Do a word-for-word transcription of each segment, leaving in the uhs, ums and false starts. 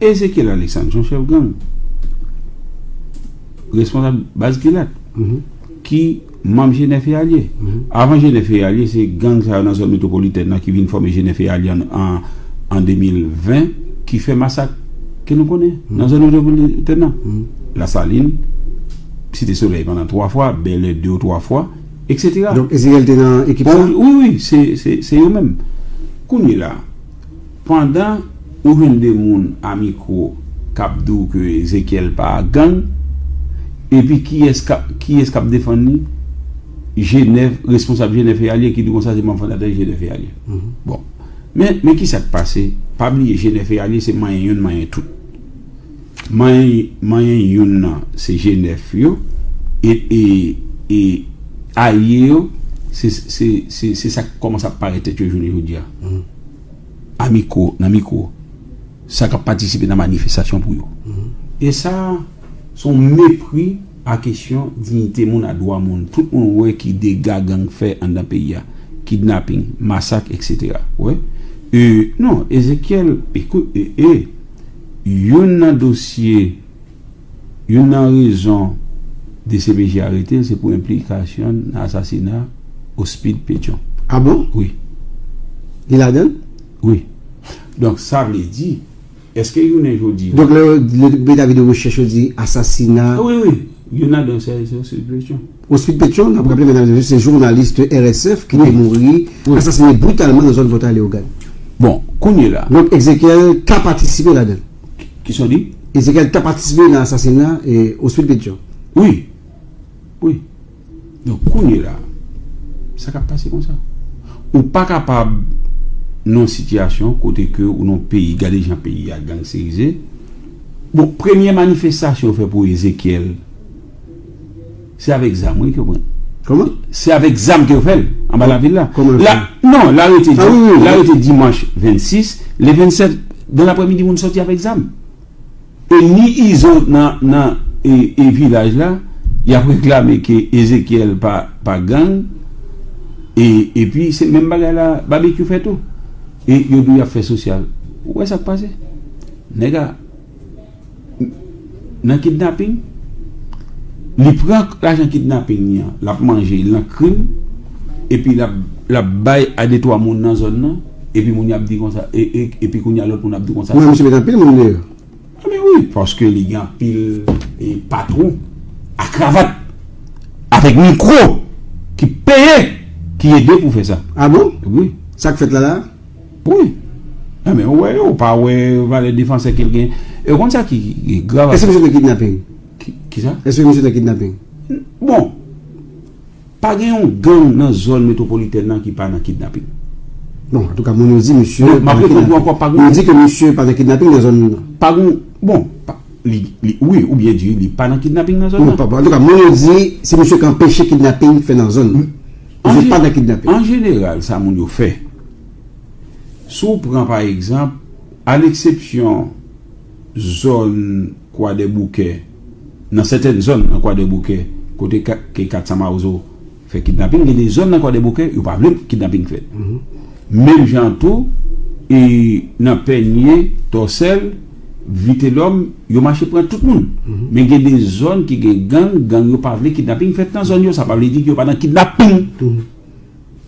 Ezekiel Alexandre se yon chèf gang, responsab baz Pilat, ki manm G nèf e alye. Avan G nèf e alye, se gang sa yo nan zòn metwopolitèn nan ki vin fòme G nèf e alye an, an, an de mil ven, ki fè masak ke nou konnen nan zòn metwopolitèn nan. Lasalin, Site Solèy pandan twa fwa, Bèlè de ou twa fwa, etsetera. Donk, Ezekiel te nan ekip sa? Wi, wi, se, se, se yo menm. Kounye la, pandan ou jwenn de moun a mikwo k ap di w ke Ezekiel pa gang, epi kiyès k ap, kiyès k ap defann li? G nèf, responsab G nèf e alye ki di konsa se manm fondatè G nèf e alye. Bon. Men, men kisa k pase? Pa bliye, G nèf e alye se manyen youn, manyen tout. Manyen, manyen youn nan, se G nèf yo, e, e, e alye yo, se, se, se, se sa k kòmanse ap parèt tèt yo jounen jodi a. A mikwo, nan mikwo, sa k ap patisipe nan manifestasyon pou yo. E sa, se yon mepri a kesyon diyite moun, a dwa moun. Tout moun wè ki dega gang fè anndan peyi a. Kidnaping, masak, etsetera. Wè. E, non, Ezekiel, ekou-, e, e, youn nan dosye, youn nan rezon D C P J arete l, se pou enplikasyon l nan asasina Ospid Petyon. A bon? Wi. Li ladan l? Wi. Donk, sa vle di, èske jounen jodi a Donk, lè, lè, lè ta vide rechèch yo di asasina. Wi, wi. Youn ladan se, se Ospid Petyon. Ospid Petyon, n ap raple, medam e mesye, se jounalis R S F ki te mouri, asasine britalman nan zòn Pòtay Leyogàn. Bon, kounye la. Donk, Ezekiel ka patisipe ladan l. Ki, kisa w di? Ezekiel ka patisipe nan asasina, e, Ospid Petyon. Wi. Wi. Donk, kounye la, sa k ap pase konsa? Ou pa kapab nan yon sitiyasyon kote ke ou nan yon peyi, gade jan peyi a gangsterize. Bon, premye manifestasyon yo fè pou Ezekiel, se avèk zam, wi, ke yo pran. Kòman? Se avèk zam ke yo fè l, anba lavil la. Kòman yo fè l? Non, l arete, wi, wi, l arete dimanch vennsis, le vennsèt, dan laprèmidi, moun sòti avèk zam. E ni Izo nan, nan, e, e vilaj la, y ap reklame ke Ezekiel pa, pa gang, e, epi se menm bagay la, Babekyou fè tou. E yo di y ap fè sosyal. Ou wè sa k pase? Nèg a, nan kidnaping, li pran lajan kidnaping li an, l ap manje, l nan krim, epi l ap, l ap bay a de twa moun nan zòn nan, epi moun y ap di konsa, e, e, epi kounye a lòt moun ap di konsa. Mwen, misye met anpil moun deyò. Anben wi, paske li gen anpil, e, patwon a kravat, avèk mikwo, ki peye, ki ede pou fè sa. A bon? Wi. Sa k fèt la la? Wi. Anben, ou wè yo, ou pa wè valè defansè ke l gen. E ou konn sa ki, ki grav? Èske misye nan kidnaping? Ki, kisa? Èske misye nan kidnaping? Bon, pa gen yon gang nan zòn metwopolitèn nan ki pa nan kidnaping. Bon, antouka, moun yo di misye pa nan kidnaping. Yo di ke misye pa nan kidnaping nan zòn nan. Pa gen, bon, pa, li, li, wi, ou byen di, li pa nan kidnaping nan zòn nan. Non, pa, antouka, moun yo di, se misye ki anpeche kidnaping fè nan zòn nan. Misye pa nan kidnaping. An jeneral, sa moun yo fè, si w pran, pa egzanp, a leksepsyon zòn Kwadèboukè, nan sètèn zòn nan Kwadèboukè, kote ka, ke Kat Sa Mawozo fè kidnaping, gen de zòn nan Kwadèboukè, yo pa vle kidnaping fèt. Menm jan tou, e nan Pènye, Tòsèl, Vitelòm, yo mache pran tout moun. Men gen de zòn ki gen gang, gang yo pa vle kidnaping fèt nan zòn yo, sa pa vle di ke yo pa nan kidnaping.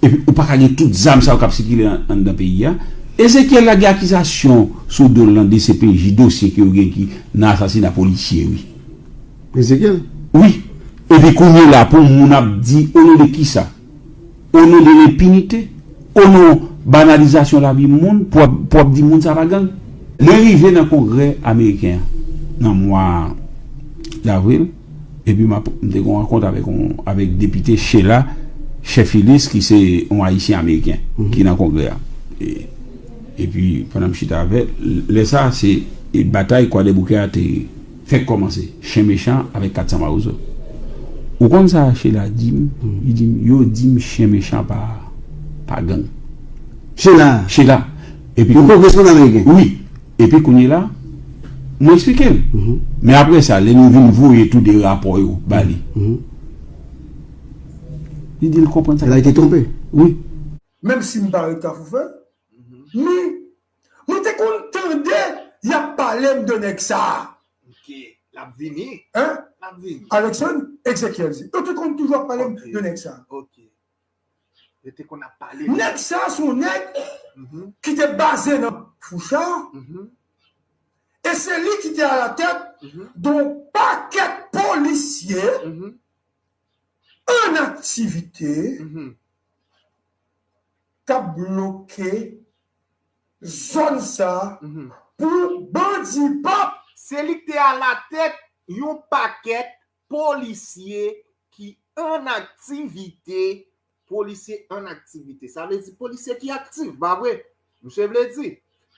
Epi ou pa ka gen tout zam sa yo k ap sikile an, anndan peyi a. Ezekiel lage akizasyon sou do l nan D C P J, dosye ke yo gen ki nan asasina polisye, wi. Ezekiel? Wi. Epi kounye la, pou moun ap di, o non de kisa? O non de lenpinite? O non banalizasyon lavi moun pou ap, pou ap di moun sa pa gang? Mwen rive nan kongrè ameriken an nan mwa davril. Epi m ap, m te gen yon rankont avèk yon, avèk depite Sheila Cherfilus, ki se yon Ayisyen Ameriken ki nan kongrè a. E, epi, pandan m chita avè l, lè sa a, se, e, batay Kwadèboukè a te fèk kòmanse. Chen mechan avèk Kat Sa Mawozo. Ou konn sa Sheila di m? Li di m, yo di m chen mechan pa, pa gang. Sheila? Sheila. Epi yon kongresmenn ameriken? Wi. Epi kounye la, mwen eksplike l. Men apre sa, lè nou vin voye tou de rapò yo ba li, li di l konprann sa. Elle a été trompée. Wi. Menm si m pa ret Kafou Fè, men mwen te konn tande y ap pale m de nèg sa a. Ok. L ap vini. Hein? L ap vini. Alexandre, Ezekiel di. Yo te konn toujou ap pale m de nèg sa a. Ok. Yo te konn ap pale. Nèg sa a se yon nèg ki te baze nan Foucha. E se li ki te alatèt de yon pakèt polisye an aktivite k ap bloke zòn sa a pou bandi p ap. Se li k te alatèt yon pakèt polisye ki an aktivite. Polisye an aktivite, sa vle di polisye ki aktif, pa vre? Misye vle di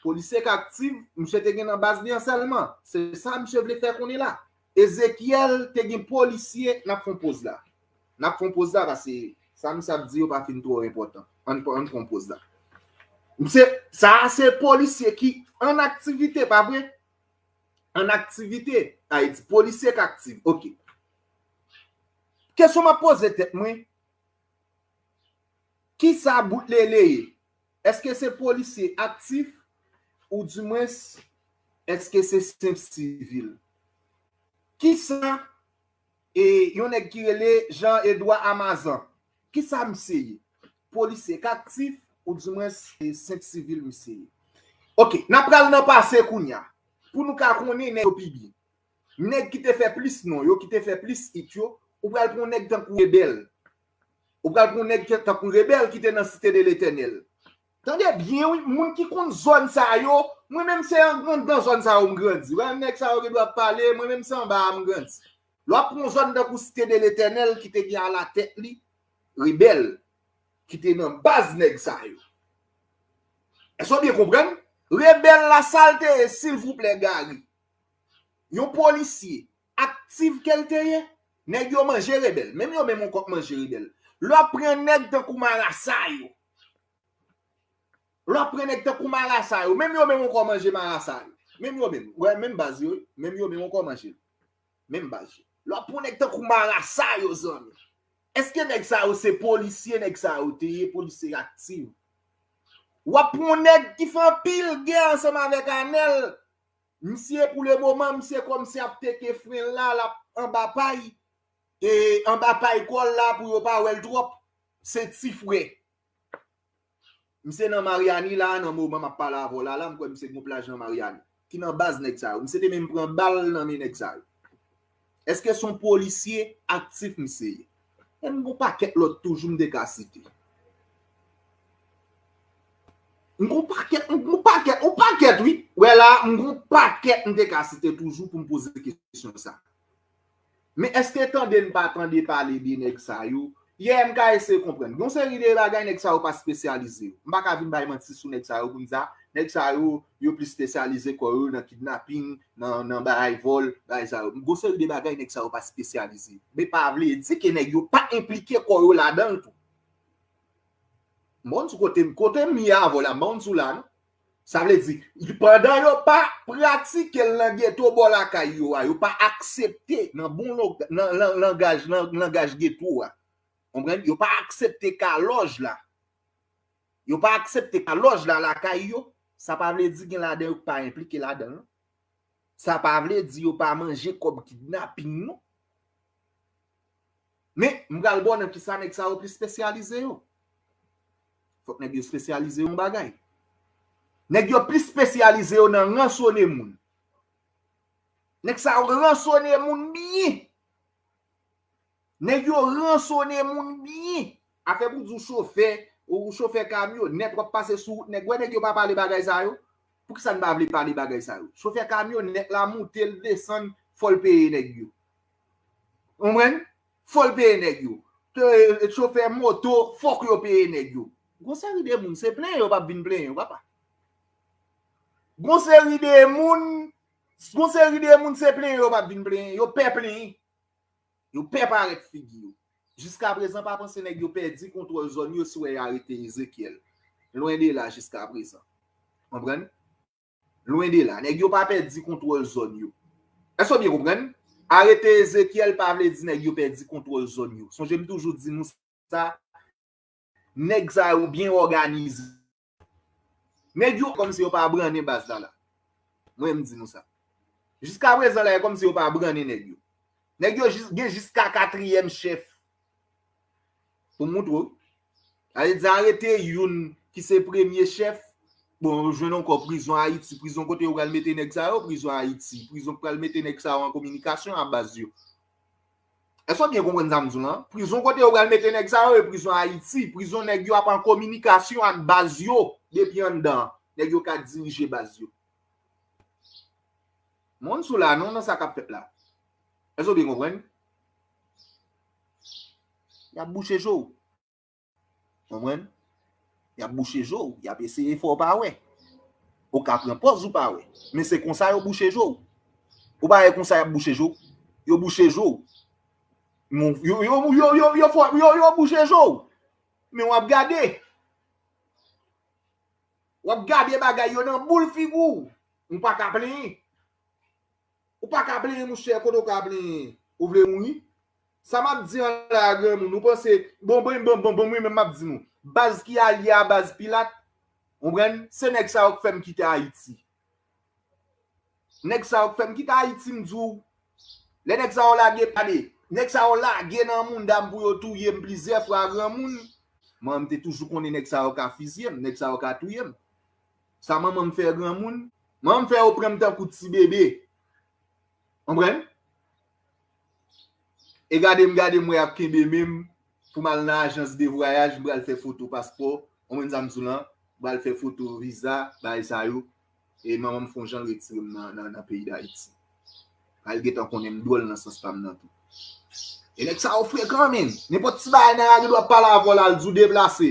polisye k aktif, misye te gen nan baz li an sèlman. Se sa misye vle fè konnen la. Ezekiel te gen polisye, n ap fè yon poz la. N ap fè yon poz la paske sa misye ap di yo pa fin twò enpòtan. Ann pran poz la. Misye, sa a se polisye ki an aktivite, pa vre? An aktivite. Ayiti, polisye k aktif. Ok. Kesyon m ap poze tèt mwen, kisa Boutlele ye? Èske se polisye aktif oudimwens èske se senp sivil? Kisa e yon nèg ki rele Jean Edouard Amazan, kisa misye ye? Polisye k aktif oudimwens se senp sivil misye ye? Ok, n ap pral nan pase kounye a pou nou ka konnen nèg yo pi byen. Nèg ki te fè plis non yo, ki te fè plis it yo, ou pral pran yon nèg tankou Rebèl. Ou pral pran yon nèg tankou Rebèl ki te nan Site de Letènèl. Tande byen wi, moun ki konn zòn sa yo, mwen menm se anndan zòn sa yo m grandi. Wè nèg sa yo gen dwa ap pale, mwen menm se anba a m grandi. Lè w ap pran yon zòn tankou Site de Letènèl ki te gen alatèt li Rebèl, ki te nan baz nèg sa yo. Èske w byen konprann? Rebèl la sa l te ye silvouplè Gary? Yon polisye aktif ke l te ye, nèg yo manje Rebèl. Menm yo menm ankò k manje Rebèl. Lè w ap pran nèg tankou marasa yo. Lè w ap pran nèg tankou marasa yo. Menm yo menm ankò manje marasa yo. Menm yo menm. Wè, menm baz yo, menm yo menm ankò manje l. Menm baz yo. Lè w ap pran nèg tankou marasa yo, zanmi. Èske nèg sa yo se polisye, nèg sa yo te ye, polisye aktif? W ap pran nèg ki fè anpil gè ansanm avèk Anèl. Misye, pou le moman, misye kòmsi ap teke fren la, l ap anba pay, e anba pay kò l la pou yo pa wè l twòp. Se ti frè. Misye nan Maryani la, nan moman m ap pale avè w la, la, m kwè misye gen yon plaj nan Maryani. Ki nan baz nèg sa yo. Misye te menm pran bal nan men nèg sa yo. Èske se yon polisye aktif misye ye? E m gon pakèt lòt toujou m te ka site. M gon pakèt, m gon pakèt, yon pakèt wi. Wè la, m gon pakèt m te ka site toujou pou m poze kesyon sa. Men èske tande n pa tande pale de nèg sa yo? Yè m ka eseye konprann. Gon seri de bagay nèg sa yo pa espesyalize yo. M pa ka vin bay manti sou nèg sa yo pou m di a, nèg sa yo, yo plis espesyalize kò yo nan kidnaping, nan, nan bagay vòl, bagay sa yo. Gon seri de bagay nèg sa yo pa espesyalize. Men pa vle di ke nèg yo pa enplike kò yo ladan l tou. M pa konn sou kote, kote m ye avè w la, m pa konn sou la non. Sa vle di, pandan yo pa pratike l nan geto bò lakay yo a, yo pa aksepte nan bon langaj, nan langaj geto a. Konprann? Yo pa aksepte kalòj la. Yo pa aksepte kalòj la lakay yo. Sa pa vle di gen ladan yo ki pa enplike ladan l non. Sa pa vle di yo pa manje kòb kidnaping non. Men, m pral ba w nan kisa nèg sa yo plis espesyalize yo. Fòk nèg yo espesyalize yo yon bagay. Nèg yo plis espesyalize yo nan ransone moun. Nèg sa yo ransone moun byen. Nèg yo ransone moun byen. Afè pou di w chofè, ou chofè kamyonèt, w ap pase sou wout nèg. Wè nèg yo pa pale bagay sa yo. Poukisa n pa vle pale bagay sa yo? Chofè kamyonèt la moute l desann, fò l peye nèg yo. Konprann? Fò l peye nèg yo. Chofè moto, fòk yo peye nèg yo. Gon seri de moun, se plenyen yo p ap vin plenyen yo, papa. Gon seri de moun, gon seri de moun, se plenyen yo p ap vin plenyen, yo pè plenyen. Yo pè parèt figi yo. Jiskaprezan, pa panse nèg yo pèdi kontwòl zòn yo si w wè y arete Ezekyèl. Lwen de la jiskaprezan. Konprann? Lwen de la. Nèg yo pa pèdi kontwòl zòn yo. Èske w byen konprann? Arete Ezekyèl pa vle di nèg yo pèdi kontwòl zòn yo. Sonje m toujou di nou sa, nèg sa yo byen òganize. Nèg yo kòmsi yo pa brannen baz la la. Mwen, m di nou sa. Jiska prezan la, e kòmsi yo pa brannen nèg yo. Nèg yo jis, gen jiska katriyèm chèf. Pou m moutre w. Sa vle di, arete youn ki se premye chèf. Bon, ou jwenn ankò prizon Ayiti. Prizon kote yo pral mete nèg sa yo, prizon Ayiti. Prizon k pral mete nèg sa yo an kominikasyon a baz yo. Èske w byen konprann sa m di w lan? Prizon kote yo pral mete nèg sa yo, e prizon Ayiti. Prizon nèg yo ap an kominikasyon ak baz yo depi anndan. Nèg yo ka dirije baz yo. Moun sou la, non, nan sa k ap fèt la. Èske w byen konprann? Y ap bouche je w. Konprann? Y ap bouche je w, y ap eseye fè w pa wè. Ou ka pran pòz ou pa wè. Men se konsa yo bouche je w. Ou pa wè konsa y ap bouche je w? Yo bouche je w. Yo, yo, yo, yo, yo, yo, fò- yo, yo bouche je w. Men w ap gade. W ap gade bagay yo nan boul figi w. Ou pa ka plenyen. Ou pa ka plenyen, monchè, kote w ka plenyen? Ou vle mouri? Sa m ap di an la, granmoun, nou panse, bon, bon, bon, bon, bon, mwen menm m ap di nou. Baz ki alye a baz Pilat, konprann? Se nèg sa yo k fè m kite Ayiti. Nèg sa yo k fè m kite Ayiti, m di w. Lè nèg sa yo lage, gade, nèg sa yo lage nan mounda m pou yo touye m plizyè fwa, granmoun. Mwen, m te toujou konnen nèg sa yo ka fizye m, nèg sa yo ka touye m. Sa manman m fè granmoun? Manman m fè yo pran m tankou ti bebe. Konprann? E gade m, gade m, wè y ap kenbe men m pou m al nan ajans de vwayaj, m pral fè foto paspò, konprann sa m di w lan, m pral fè foto viza, bagay sa yo. E manman m fè yon jan l retire m nan, nan, nan peyi Dayiti. Al gentan konnen m dwòl nan sans pa m nan tou. E nèg sa yo frekan, men. Nenpòt ti bagay nèg la gen dwa pale avè w la, l di w deplase.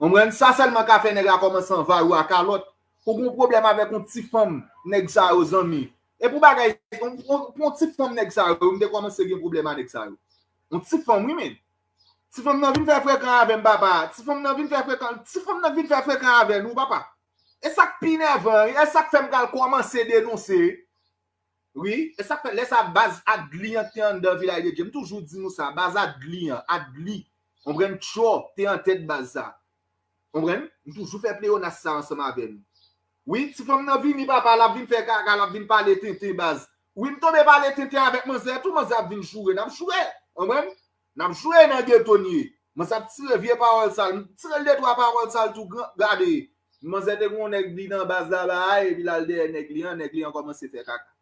Konprann? Sa sèlman ka fè nèg la kòmanse anvayi w a kalòt. Ou gen yon pwoblèm avèk yon ti fanm, nèg sa yo, zanmi. E pou bagay, yon, yon, yon ti fanm nèg sa yo, m te kòmanse gen pwoblèm a nèg sa yo. Yon ti fanm, wi, men. Ti fanm nan vin fè frekan avè m, papa. Ti fanm nan vin fè frekan, ti fanm nan vin fè frekan avè nou, papa. E sa k pi nèvan, e sa k fè m pral kòmanse denonse. Wi, e sa k fè lè sa baz Adli an te anndan Vilaj de Dye. M toujou di nou sa, baz Adli an, Adli, konprann, Tchò te antèt baz sa. Konprann? M toujou fè pleyonas sa ansanm avè nou. Wi, ti fanm nan vini, papa, l ap vin fè kaka, l ap vin pale tenten, baz. Wi, m tonbe pale tenten avèk manzè tou, manzè ap vin joure, n ap joure. Konprann? N ap joure nan geto n ye. Manzè ap tire vye pawòl sal, m tire l de twa pawòl sal tou, gran, gade. Manzè te gen yon nèg li nan baz la, bay, epi l al dèyè nèg li an, nèg li an kòmanse fè kaka.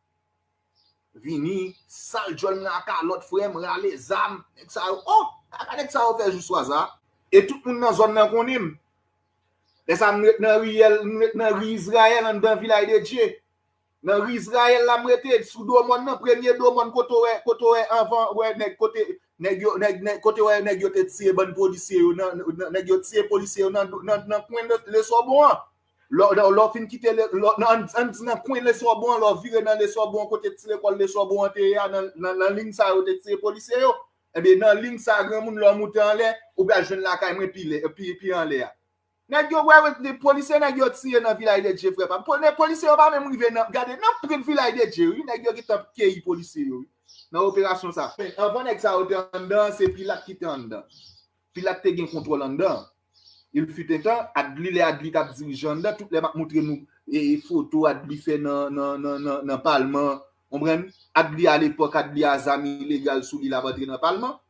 Vini, sal djòl m nan kalòt, frè m, rale zam, nèg sa yo, oh, kaka nèg sa yo fè jou swa sa. E tout moun nan zòn nan konnen m. Lè sa m ret nan riyèl, m ret nan ri Izrayèl anndan Vilaj de Dye. Nan ri Izrayèl la m rete, sou do mòn nan, premye do mòn kote w wè, kote w wè anvan, wè nèg kote, nèg yo, nèg, nèg, kote w wè nèg yo te tiye bann polisye yo, nan, nan, nèg yo tiye polisye yo nan, nan, nan kwen Le, Lesòbon an. Lè, lè, lè w fin kite, le, lè, nan, ann, ann di nan kwen Lesòbon an, lè w vire nan Lesòbon an, kote ti lekòl Lesòbon an te ye a, nan, nan, nan liy sa yo te tiye polisye yo. Ebyen, nan liy sa, granmoun, lè w moute anlè, ou pral jwenn lakay mwen pi lè, pi, pi anlè a. Nèg yo, wè, wè, de polisye nèg yo tiye nan Vilaj de Dye, frè pa m. Po-, nèg polisye yo pa menm rive nan, gade, nan prent Vilaj de Dye, wi, nèg yo gentan keyi polisye yo, wi, nan operasyon sa. Men, anvan nèg sa yo te anndan, se Pilat ki te anndan. Pilat te gen kontwòl anndan. Il fut un temps, Adli, lè Adli t ap dirije anndan, tout lè m ap montre nou, e, e, foto Adli fè nan, nan, nan, nan, nan palman, konprann? Adli alepòk, Adli a zam ilegal sou li, l ap antre nan palman.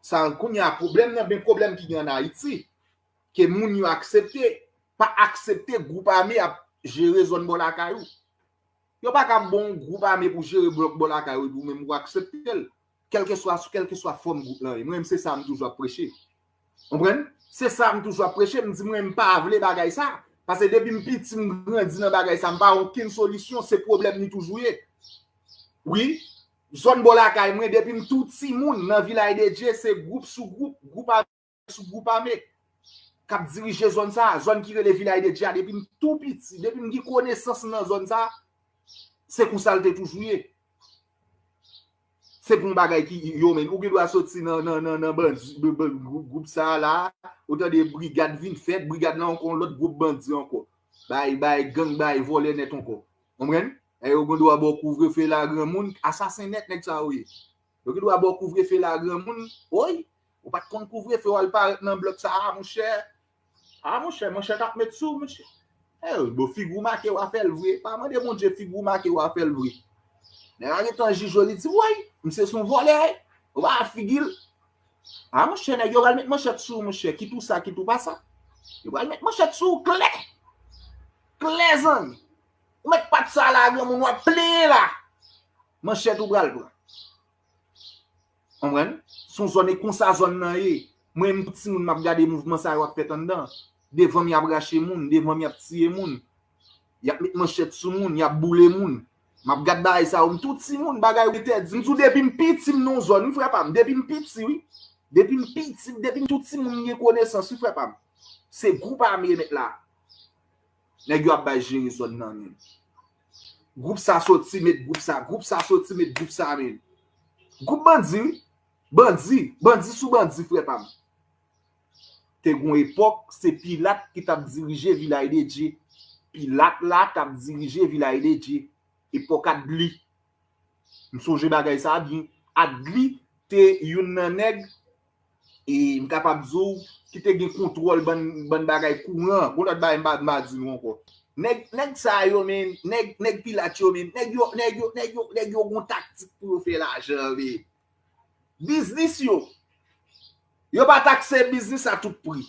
Sa, kounye a, pwoblèm nan, men pwoblèm ki gen ann Ayiti, ke moun yo aksepte, pa aksepte gwoup ame ap jere zòn bò lakay ou. Yo pa ka ba w yon gwoup ame pou jere blòk bò lakay ou epi ou menm ou aksepte l. Kèlkeswa, kèlkeswa fòm gwoup lan ye. Mwen menm se sa m toujou ap preche. Konprann? Se sa m toujou ap preche. M di mwen m pa vle bagay sa. Paske depi m piti m grandi nan bagay sa. M pa wè okenn solisyon. Se pwoblèm li toujou ye. Wi, zòn bò lakay mwen, depi m tou timoun nan Vilaj de Dye, se gwoup sou gwoup, gwoup sou gwoup ame k ap dirije zòn sa a, zòn ki rele Vilaj de Dye a, depi m tou piti, depi m gen konesans nan zòn sa a, se konsa l te toujou ye. Se pou yon bagay ki yo menm, ou gen dwa soti nan, nan, nan, nan bandi, b-, b-, gwoup, gwoup sa a la, ou tande brigad vin fèt, brigad la ankò yon lòt gwoup bandi ankò. Bay, bay gang, bay vòlè nèt ankò. Konprann? E yo gen dwa ba w kouvrefe la, granmoun, asasen nèt nèg sa yo ye. Yo gen dwa ba w kouvrefe la, granmoun. Oy, ou pa t konn kouvrefe, w al parèt nan blòk sa a, monchè. A, monchè, manchèt ap met sou w, monchè. Hey, bon, figi w make, w a fè l vre. Pa mande Bondye figi w make, w a fè l vre. Nèg la gentan jije w, li di, woy, misye se yon vòlè. Ou pa figi l. A, monchè, nèg yo pral met manchèt sou ou, monchè. Kit ou sa, kit ou pa sa. Yo pral met manchèt sou ou klè. Klè, zanmi. Ou met pat sa la, granmoun, w ap plenyen la. Manchèt ou pral pran. Konprann? Se yon zòn, e konsa zòn nan ye. Mwen menm, tout timoun, m ap gade mouvman sa yo ap fèt anndan. Devan m, y ap rache moun, devan m, y ap tiye moun. Y ap met manchèt sou moun, y ap boule moun. M ap gad bagay sa yo, m tou timoun, bagay yo entèdi. M di w, depi m piti, m nan yon zòn, wi, frè pa m. Depi m piti, wi. Depi m piti, depi m tou timoun, m gen konesans, wi, frè pa m. Se gwoup ame met la. Nèg yo ap bay jere zòn nan men. Gwoup sa soti, met gwoup sa, gwoup sa soti, met gwoup sa men. Gwoup bandi, wi. Bandi, bandi sou bandi, frè pa m. Te gon epòk, se Pilat ki t ap dirije Vilaj de Dye. Pilat la t ap dirije Vilaj de Dye. Epòk Adli. M sonje bagay sa a byen. Adli te youn nan nèg, e m kapab di w, ki te gen kontwòl bann, bann bagay kouran. Gon lòt bagay m pa, m pa di nou ankò. Nèg, nèg sa yo, men, nèg, nèg Pilat yo, men, nèg yo, nèg yo, nèg yo, nèg yo gon taktik pou yo fè lajan, men. Biznis yo. Yo pa takse biznis a tout pri.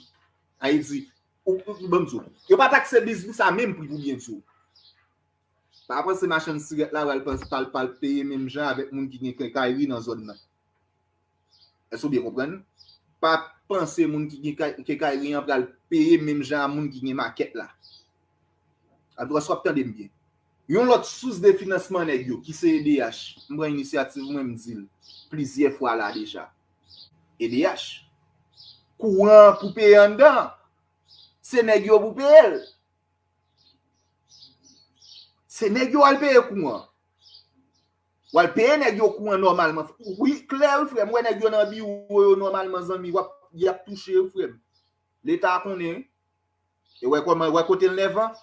Ayiti. Ou, ou, ban m di w. Yo pa takse biznis a menm pri pou byen di w. Pa panse machann sirèt la pral, pral, pral peye menm jan avèk moun ki gen kenkayri nan zòn nan. Èske w byen konprann? Pa panse moun ki gen kay, kenkayri an pral peye menm jan a moun ki gen makèt la. Antouka, èske w ap tande m byen? Yon lòt sous de finansman nèg yo, ki se E D H, m pran inisyativ mwen, m di l plizyè fwa la deja. E D H. Kouran pou peye anndan, se nèg yo pou peye l. Se nèg yo al peye kouran. W al peye nèg yo kouran nòmalman. Wi, klè, wi, frè m. Wè nèg yo nan biwo yo nòmalman, zanmi. W ap, y ap touche, wi, frè m. Leta konnen, wi. E wè kòman, wè kote l nèvan?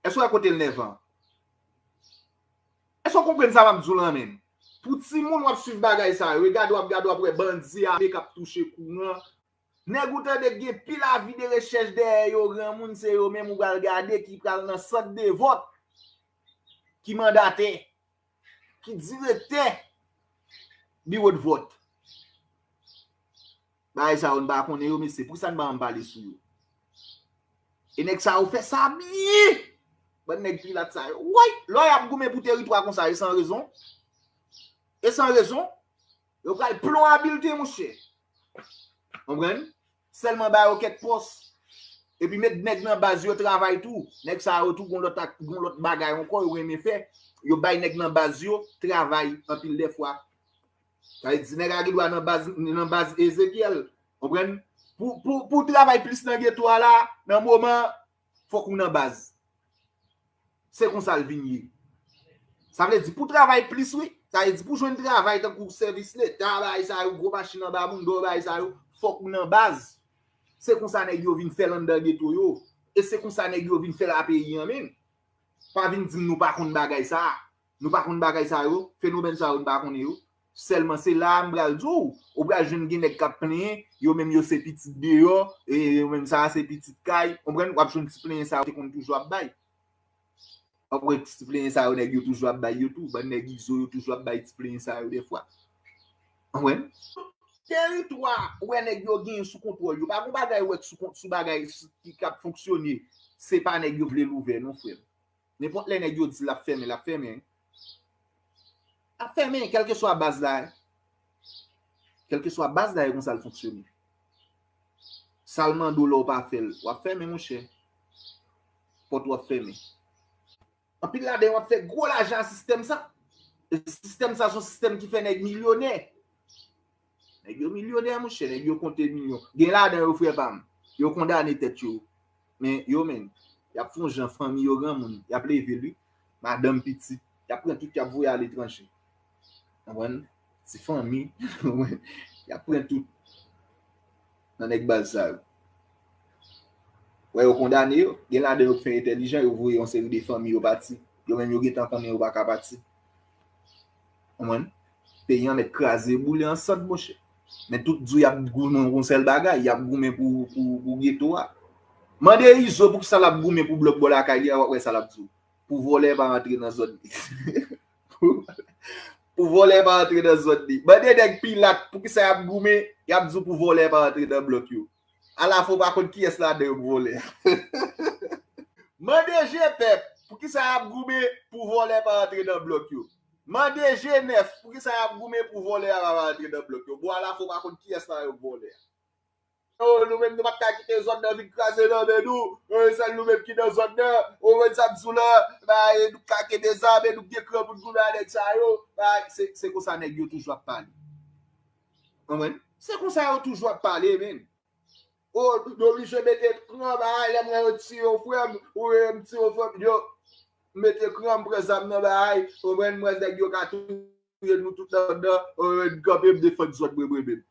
Èske w wè kote l nèvan? Èske w konprann sa m ap di w lan menm? Pou timoun w ap swiv bagay sa yo, e gade w ap gade w ap wè bandi ame k ap touche kouran. Nèg ou tande k gen pil avi de rechèch dèyè yo, granmoun, se yo menm ou pral gade ki pral nan sant de vòt, ki mandatè, ki direktè biwo de vòt. Bagay sa yo n pa konnen yo, mesye. Poukisa n pa janm pale sou yo? E nèg sa yo fè sa byen. Bann nèg Pilat sa yo. Woy! Lè y ap goumen pou teritwa konsa, e san rezon. E san rezon. Yo pral plon abilte, monchè. Konprann? Sèlman ba yo kèk pòs. Epi met nèg nan baz yo travay tou. Nèg sa yo tou gon lòt ak, gon lòt bagay ankò yo renmen fè. Yo bay nèg nan baz yo travay anpil dèfwa. Sa vle di nèg la gen dwa nan baz, nan baz Ezekyèl. Konprann? Pou, pou, pou travay plis nan geto a la, nan moman, fòk ou nan baz. Se konsa l vin ye. Sa vle di pou travay plis, wi. Sa vle di pou jwenn travay tankou sèvis leta, bagay sa yo, gwo machin anba moun, do bagay sa yo, fòk ou nan baz. Se konsa nèg yo vin fè l anndan geto yo. E se konsa nèg yo vin fè lapeyi an menm. Pa vin di m nou pa konn bagay sa a. Nou pa konn bagay sa yo, fenomèn sa yo, nou pa konnen yo. Sèlman se la a m pral di w, ou pral jwenn gen nèg k ap plenyen, yo menm yo se pitit deyò, e yo menm sa a se pitit kay, konprann? W ap jwenn ti plenyen sa yo te konn toujou ap bay. W ap wè ti plenyen sa yo, nèg yo toujou ap bay yo tou, bann nèg Izo yo toujou ap bay ti plenyen sa yo dèfwa. Konprann? Teritwa, ou wè nèg yo genyen sou kontwòl yo, pa gon bagay ou wè k sou kont, sou bagay s-, ki, k ap fonksyone, se pa nèg yo vle l ouvè non, frè m. Nenpòt lè nèg yo di l ap fèmen, l ap fèmen. L ap fèmen, kèlkeswa baz la. Kèlkeswa baz la, e konsa l fonksyone. Sa l mande w la w pa fè l, w ap fèmen, monchè. Pòt ou ap fèmen. Anpil ladan yo ap fè gwo lajan ak sistèm sa. E sistèm sa se yon sistèm ki fè nèg milyonè. Nèg yo milyonè, monchè, nèg yo konte milyon. Gen ladan yo, frè pa m, yo kondane tèt yo. Men yo menm, y ap fè yon jan, fanmi yo granmoun, y ap leve l, wi. Madanm, pitit, y ap pran tout, y ap voye aletranje. Konprann? Ti fanmi, y ap pran tout nan nèg baz sa yo. Wè, yo kondane yo, gen ladan yo k fè entèlijan, yo voye yon seri de fanmi yo pati. Yo menm yo gentan konnen yo pa ka pati. Konprann? Peyi an mèt kraze boule an sant, monchè. Men tout jou y ap goumen yon sèl bagay, y ap goumen pou, pou, pou geto a. Mande Izo poukisa l ap goumen pou blòk bò lakay li a, w ap wè sa l ap di w. Pou vòlè pa rantre nan zòn li. Pou vòlè pa rantre nan zòn li. Mande nèg Pilat poukisa y ap goumen, y ap di w pou vòlè pa rantre nan blòk yo. Alafò pa konn kiyès ladan yo pou vòlè. Mande Jepèp poukisa y ap goumen pou vòlè pa rantre nan blòk yo. Mande Jenèf poukisa y ap goumen pou vòlè a pa rantre nan blòk yo. Bon, Alafò pa konn kiyès nan yo pou vòlè a. Oh, nou menm nou pa t ka kite zòn nan vin kraze nan men nou. Oh, sèl nou menm ki nan zòn nan. Oh, mwen sa m di w la, bay, nou ka kenbe zam e nou gen kran pou n goumen a nèg sa yo. Bay, se, se konsa nèg yo toujou ap pale. Konprann? Se konsa yo toujou ap pale, menm. Oh, yo oblije mete kran, bay, lè m wè yo tiye yon frè m, ou wè m tiye yon frè m, yo mete kran, m pran zam nan, bay, konprann, m wè nèg yo ka touye nou tout nan zòn nan, oh, m kanpe, m defann zòn mwen, mwen menm.